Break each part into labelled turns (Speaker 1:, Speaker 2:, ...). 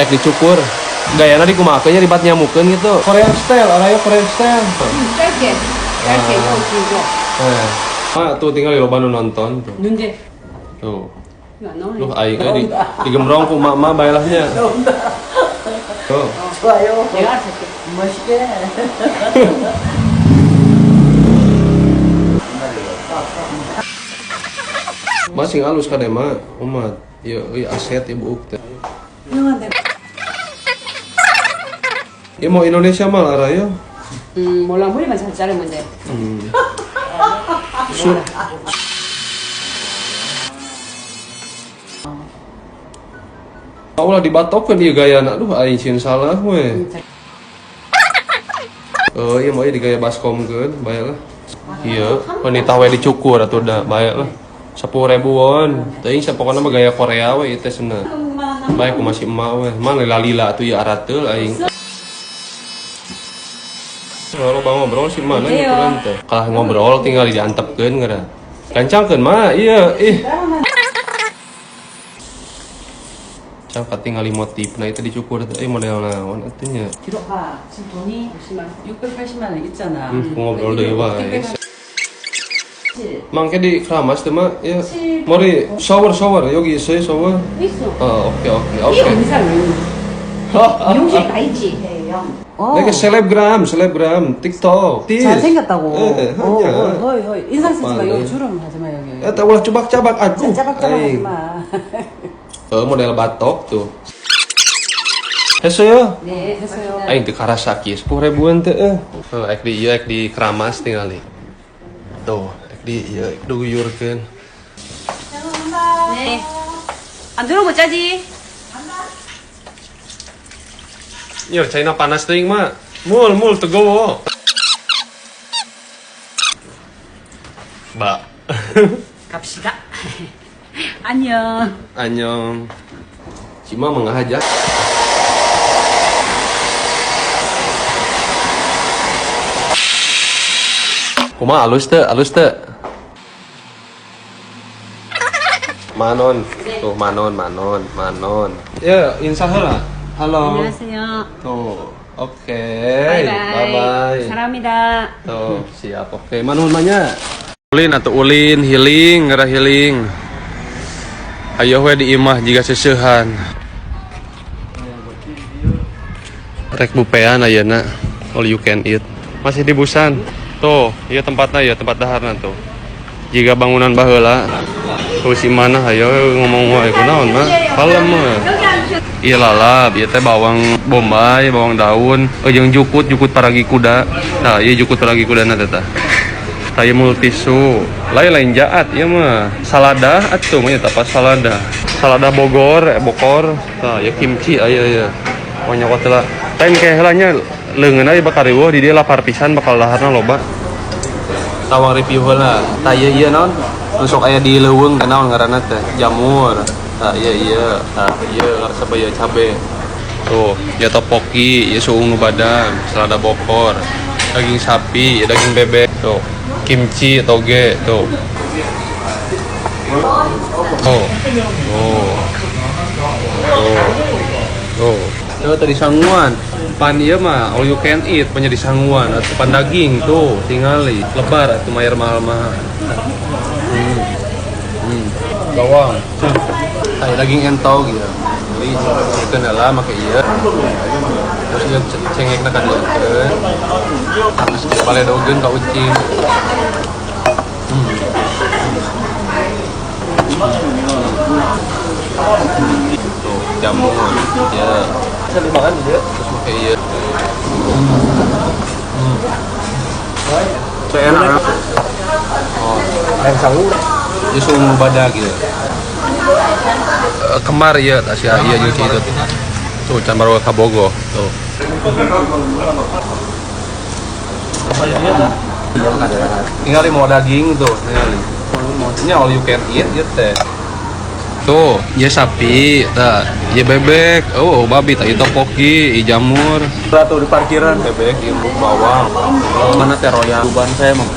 Speaker 1: Rek dicukur. Gayana dikumahakeun nya ribat nyamukeun gitu. Korean style, araya Korean style.
Speaker 2: 짧게 짧게 이거 길고.
Speaker 1: Eh. Ah, tuh tinggal loba nu nonton tuh.
Speaker 2: 눈제
Speaker 1: Tuh.
Speaker 2: 이거 안 나오네.
Speaker 1: Duh aing euy di digembrong ku emak-emak bae lah nya. Tuh.
Speaker 3: 좋아요.
Speaker 2: 내가 알아서 할게.
Speaker 3: 멋있게.
Speaker 1: Masih halus kan emang umat. Ieu euy aset ibu teh. Ya mau Indonesia mah araya.
Speaker 2: 몰라 머리만 잘 자르면 돼.
Speaker 1: Su ulah dibatokeun ieu gayana, aduh aing sieun salah we. Oh iya mau di gaya baskomkeun, bae lah. Iya, wanita we dicukur atuh da, bae lah. 10.000 won. Teuing sapokona mah gaya Korea we ieu teh cenah. Bae ku masih emak we. Mah lila-lila atuh ieu arateul aing. Kalau bang ngobrol sih mana
Speaker 2: Iya.
Speaker 1: nyukuran teh. Kalah ngobrol tinggal diantepkeun geura. Gancangkeun mah iya ih. Cangkat tinggal motif nah itu dicukur teh model naon atuh nya.
Speaker 3: 뒤로 가. 지금 돈이 680만 원 있잖아.
Speaker 1: Ngobrol deui wae. Mangke di keramas teh mah ya. Mori shower shower 여기 있어요 shower.
Speaker 2: 있어.
Speaker 1: Oh, oke oke
Speaker 2: 이
Speaker 1: oke.
Speaker 2: 어디 사는 미용실 가 있지.
Speaker 3: 어.
Speaker 1: 내가 셀럽그램 셀럽그램 틱톡.
Speaker 3: 잘생겼다고.
Speaker 1: 예,
Speaker 3: 어,
Speaker 1: 하냐.
Speaker 3: 어, 허이, 허이. 인상 쓰지 마.
Speaker 1: 맞네.
Speaker 3: 여기 주름 하지 마, 여기.
Speaker 1: Eta ulah cubak-cabak aduh.
Speaker 3: 짜박짜박 하지
Speaker 1: Aing.
Speaker 3: 마.
Speaker 1: Oh, model batok tuh. 했어요?
Speaker 2: 네,
Speaker 3: 했어요.
Speaker 1: Aing teu karasa kieu 10 ribuan teh eh. Heuh, ek di ieu ek di keramas tingali. Tuh, ek di ieu ek diguyurkeun.
Speaker 2: 네. 안 들어오면 짜지.
Speaker 1: Yo, China panas teuing mah. Mul mul teu gowo. Ba.
Speaker 2: 갑시다. 안녕.
Speaker 1: Annyeong. Cima mengaja. Kumaha alus teu? Alus teu? Manon. Tuh Manon, Manon, Manon. Ya, insya heula. Halo.
Speaker 2: 안녕하세요.
Speaker 1: Tuh. Oke.
Speaker 2: 바이바이.
Speaker 1: Bye-bye.
Speaker 2: 사랑합니다.
Speaker 1: Tuh, siap. Oke, Manon manya. Ulin atau ulin healing, ngera healing. Ayo we di imah jiga seseuhan. Rek bupean ayeuna. All you can eat. Masih di Busan. Tuh, iya tempatnya ya, tempat daharna tuh. Jika bangunan baheula. Tuh si mana ayo ngomong wae kunaon mah. Kalem mah. Iya lalap, ieu teh bawang bombay, bawang daun, jeung jukut, jukut paragi kuda. Nah, ieu jukut paragi kudana teh tah. Tah ieu multisu. Lain lain jaat ieu mah. Salada atuh mah eta salada. Salada Bogor, Bokor. Tah ieu kimchi aya ieu. Oh nyokot lah. Lain kayak heula nya leungeun aya bakal riweuh di dieu lapar pisan bakal daharna loba. Tawang review heula. Tah ieu ieu naon? Nu sok aya di leuweung teh naon ngaranna teh? Jamur. Tah ieu ieu, tah ieu ngaresep ieu cabe. Tuh, ya topoki, ya suung nu badan, selada bokor, daging sapi, ya daging bebek, tuh, kimchi, toge, tuh. Tuh. Tuh. Tuh. Tuh. Tuh tadi sanguan. Pan ieu mah all you can eat, punya di sanguan atau pan daging tuh, tingali. Lebar atuh mayar mahal-mahal. Bawang. Kayak daging entog gitu. Jadi chicken heula make ieu. Terus ieu cengekna ka dieukeun. Terus paledogeun ka ucing. Tuh, jamur. Ya. Bisa dimakan dia terus make ieu. Enak. Oh,
Speaker 4: Yang sangu.
Speaker 1: ieu suung badag gitu. Kemar ya, Tasya iya jeung si itu. Tuh, can baru kabogo. Tuh. Tinggal mau daging tuh, tinggal. Ini all you can eat gitu teh. Tuh, ya sapi, tah, ya bebek, oh babi, tah itu topoki, i jamur,
Speaker 4: Atau di parkiran.
Speaker 1: bebek, ieu bawang. Mana teh royal?
Speaker 4: Beban saya emang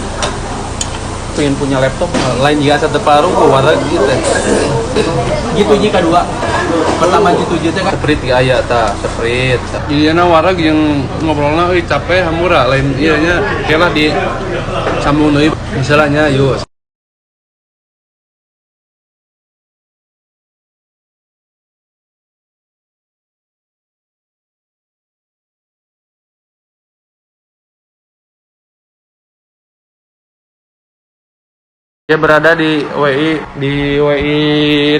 Speaker 4: pengen punya laptop.
Speaker 1: Lain juga satu paruh, warna gitu teh.
Speaker 4: Gitu jika dua. Pertama G7 teh kan.
Speaker 1: Sprite ge aya tah, Sprite. Iya na wareg jeung ngobrolna euy capek hampura lain ieu nya. Oke lah di sambung deui misalnya yuk. Dia berada di WI, di WI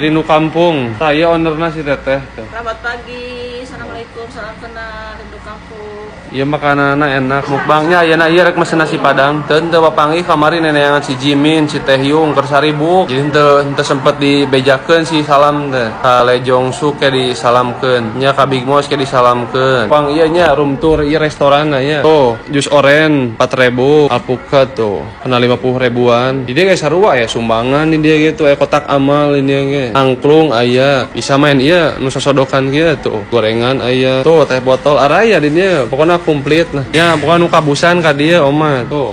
Speaker 1: Rindu Kampung. Saya ownerna si Teteh. Tuh.
Speaker 5: Selamat pagi, assalamualaikum, salam kenal, rindu kampung.
Speaker 1: Iya makananna enak. Mukbangnya ayeuna ieu rek mesen nasi padang. Teu teu papanggih kamari neneangan si Jimin, si Taehyung keur saribuk. Jadi henteu henteu sempet dibejakeun si salam teh. Ka Le Jong Suk ke disalamkeun. Nya ka Big Mos ke disalamkeun. Pang ieu nya room tour ieu restoran nya. Tuh, jus oren 4000, alpukat tuh kena 50 ribuan. Di dia kayak sarua ya sumbangan di dia gitu, kotak amal ini ge. Angklung aya, bisa main ieu nu sosodokan kieu tuh. Gorengan aya. Tuh teh botol araya di dia. Pokoknya komplit lah. Ya, pokoknya nu kabusan ka dieu oma tuh.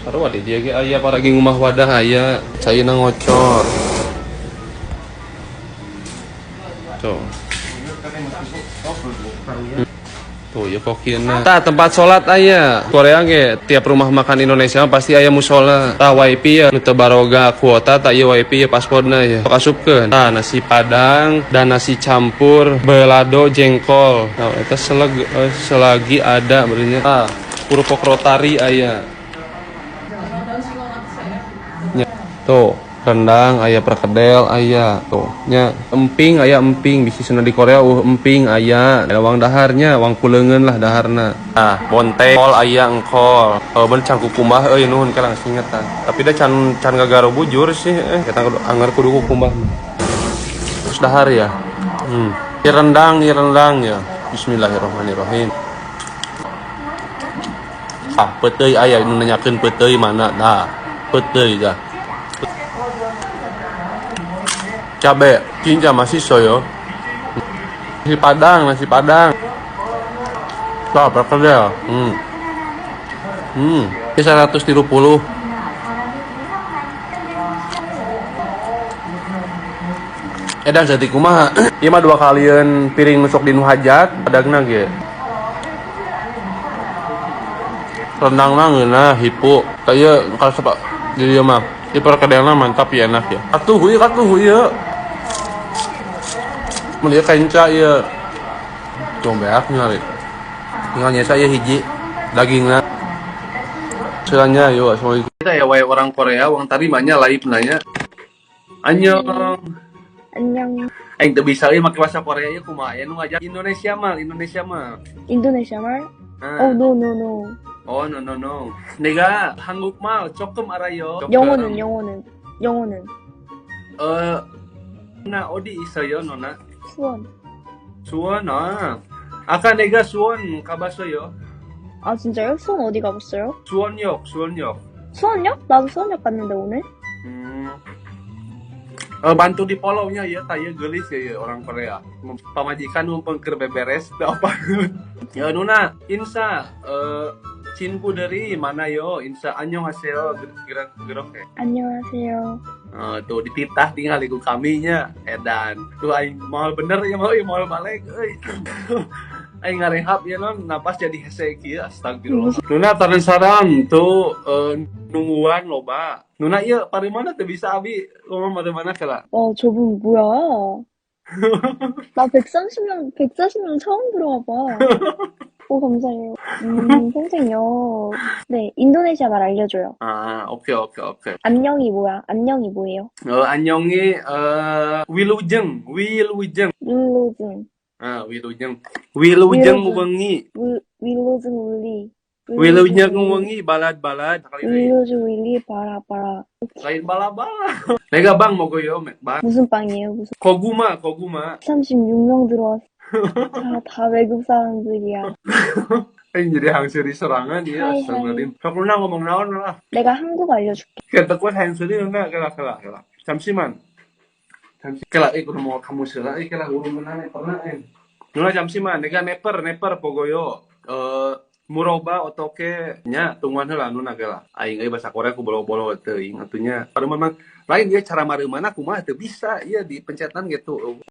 Speaker 1: Sarua di dia ge aya paragi ngumah wadah aya, caina ngocor. Tuh. Tuh ya kokina. Tah tempat sholat aya. Korea ge tiap rumah makan Indonesia mah pasti aya musola. Tah wifi ya nu teu baroga kuota tah ieu wifi ya pasportna ya. Sok asupkeun. Tah nasi padang dan nasi campur belado jengkol. Nah eta selagi ada berarti. Tah kerupuk rotari aya. Nya. Tuh rendang aya, perkedel aya tuh nya, emping aya, emping bisi sana di Korea emping aya, ada wang daharnya wang kuleungeun lah daharna. Ah bonte kol aya, engkol oh bener can kukumbah euy nuhun ke langsung ingetan tapi da can can gagaro bujur sih kita kudu anggar kudu kukumbah mah. Terus dahar ya. Ieu rendang, ieu rendang ya. Bismillahirrahmanirrahim. Ah peuteuy aya nu nanyakeun peuteuy mana nah peuteuy dah. Cabe, cinca masih soyo. Nasi padang, nasi padang. Wah, perkedel. Ini 130. Edan jadi kumaha? Ieu mah dua kalian piring nusok di nu hajat, padagna ge. Rendangna ngeunah hipu. Tah ieu kalau sepak di dieu mah. Ieu perkedelna mantap ya, enak ya. Atuh ieu katuh ieu. Mun ieu kenca ieu. Tuh beak nyari. Tinggal nyesa ieu hiji dagingna. Selanya yo assalamualaikum. Kita ya wae orang Korea wong tadi banyak live nanya. Annyeong.
Speaker 6: Annyeong.
Speaker 1: Aing teu bisa euy make bahasa Korea ieu kumaha aya nu ngajar Indonesia mah, Indonesia mah.
Speaker 6: Indonesia 말?
Speaker 1: Ah.
Speaker 6: Oh, no, no, no.
Speaker 1: Oh, no no no. 내가 한국말 조금 알아요. 조금.
Speaker 6: 영어는, 영어는, 영어는.
Speaker 1: 나 어디 있어요, 누나?
Speaker 6: 수원.
Speaker 1: 수원, 아. 아까 내가 수원 가봤어요.
Speaker 6: 아, 진짜요? 수원 어디 가봤어요?
Speaker 1: 수원역, 수원역.
Speaker 6: 수원역? 나도 수원역 갔는데, 오늘.
Speaker 1: Bantu di follow-nya ya, taya gelis ya, ya orang Korea. Pamajikan mumpung keur beberes teu apa. Ya Nuna, insa cinku dari mana yo? Insa annyeonghaseyo gerak gerak ya.
Speaker 6: 안녕하세요.
Speaker 1: Tuh dititah tinggal ikut kaminya edan. Tuh aing moal bener ya mau moal balik euy. Aing ngarehab ya non napas jadi hese kieu astagfirullah. Nuna taran saran tuh nungguan loba. Nuna ieu parimana teu bisa abi ngomong parimana kela.
Speaker 6: 와, 저분 뭐야? 나 130명, 140명 처음 들어와 봐. 오, 감사해요. 평생요. 네, 인도네시아 말 알려줘요.
Speaker 1: 아, 오케이, 오케이, 오케이.
Speaker 6: 안녕이 뭐야? 안녕이 뭐예요?
Speaker 1: 안녕이, wilujeng, wilujeng.
Speaker 6: 윌로증.
Speaker 1: 아, wilujeng. Wilujeng
Speaker 6: wilujeng.
Speaker 1: wengi.
Speaker 6: 윌로증 윌리.
Speaker 1: Wilujeng wengi, balad-balad. Sekali lagi.
Speaker 6: 윌로증 윌리, 바라, 바라.
Speaker 1: Lain bala-bala. Nega bang, mau goyo, bang.
Speaker 6: 무슨 빵이에요? 무슨.
Speaker 1: 고구마, 고구마.
Speaker 6: 36명 들어왔어. 다 외국 사람들이야.
Speaker 1: Aing jadi hangsiri serangan ya,
Speaker 6: Hai,
Speaker 1: astagfirullahaladzim. Sok lu ngomong naon lah.
Speaker 6: 내가 한국어 알려줄게.
Speaker 1: Kita kuat hangsiri nuna, kela kela kela. Camsiman. Camsi kela kudu mau kamu sela kela urung mana pernah Nuna camsiman, nega neper neper pogoyo. Muroba otoke nya tungguan heula nuna kela. Aing euy bahasa Korea ku bolo-bolo teuing atunya. Padahal memang lain dia cara mareumana kumaha teu bisa ieu dipencetan gitu.